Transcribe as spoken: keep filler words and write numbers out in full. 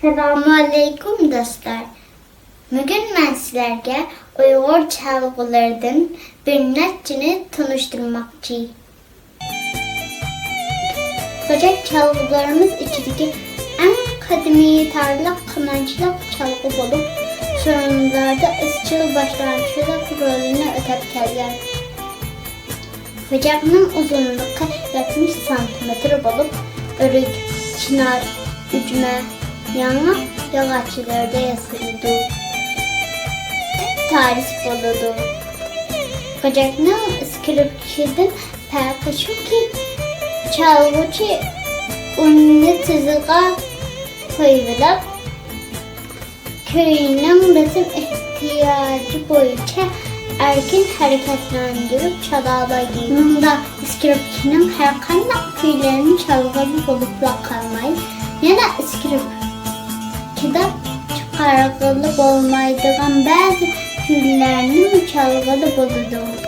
ئەسسالامۇئەلەيكۇم دوستلار. بۈگۈن مەن سىلەرگە ئۇيغۇر چالغۇلىرىدىن بىر نەچچىنى تونۇشتۇرماقچى. غۆجەك چالغۇلىرىمىز ئىچىدىكى ئەڭ قەدىمىي تارىلىق قىرمانچىلىق چالغۇ بولۇپ، سورۇنلاردا ئىزچىل باشلامچىلىق رولىنى ئۆتەپ كەلگەن. غۆجەكنىڭ ئۇزۇنلۇقى يەتمىش سانتىمېتىر بولۇپ، ئۆرۈك، چىنار، ئۈجمە، ياڭاق ياغاچلىرىدا ياسىلىدۇ. تارىس بولىدۇ. غۆجەكنىڭ ئىسكىرىپكىدىن پەرقى شۇكى، چالغۇچى ئۇننى تىزىغا قويۇۋېلىپ، كۈينىڭ رىتىم ئېھتىياجى بويىچە ئەركىن ھەرىكەتلەندۈرۈپ چالالايدۇ. بۇنىڭدا ئىسكىرىپكىنىڭ ھەر قانداق كۈيلەرنى چالغىلى بولۇپلا قالماي، يەنە ئىسكىرىپكىدا چىقارغىلى بولمايدىغان بەزى كۈيلەرنىمۇ چالغىلى بولىدۇ.